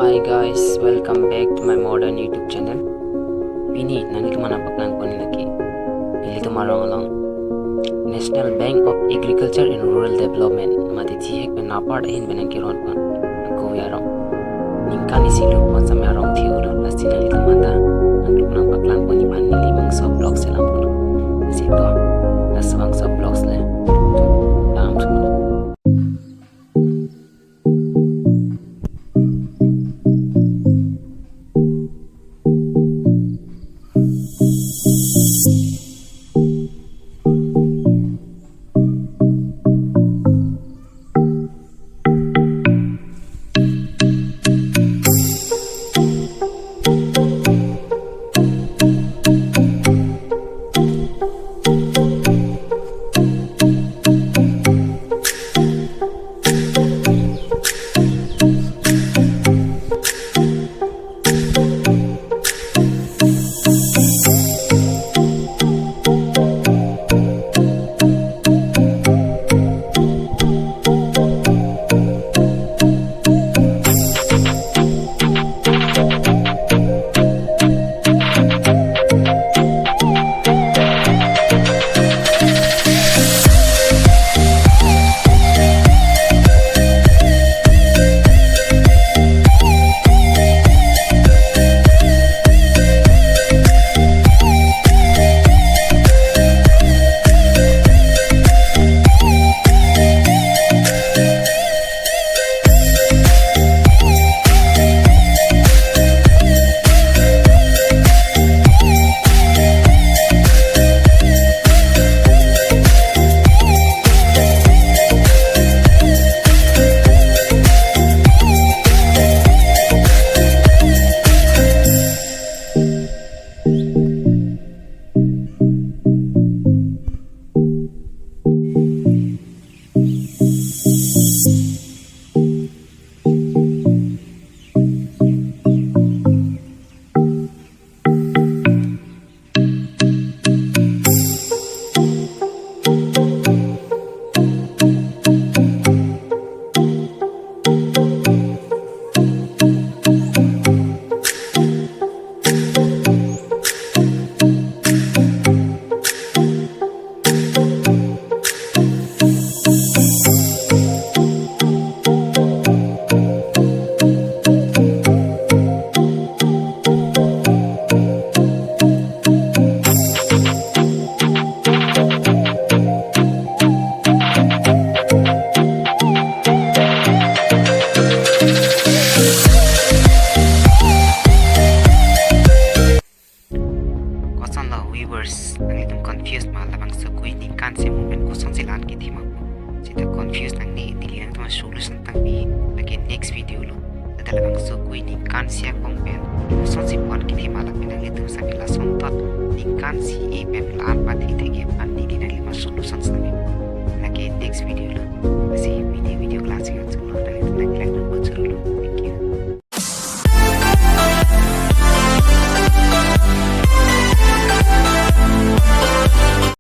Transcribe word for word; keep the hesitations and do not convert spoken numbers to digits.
Hi guys, welcome back to my modern YouTube channel. Pini nanglitum aphan nangpaklang pon lagi. Nelitum arong along National Bank of Agriculture and Rural Development mate GHADC pen apart ahin pen nangkeron pon ako arong. Ningkan isi lo pon sampai arong thio lo plastik nanglitum mata. Nangtum nangpaklang pon aphan neli bangso vlogs selam pon. Situ. Laso bangso vlogs le. Lam suno. Kosonlo viewers, nanglitum confuse ma labangso kui ningkan isi amen pen kosonsi la-an kethema? Seta confuse nangne, neli nangtum solution tangpi lake next video lo. Seta labangso kui ningkan isi akong pen kosonsi pu-an kethema lapen nanglitum sami lason thot ningkan isi pen la-an pathithek aphan neli nanglitum solution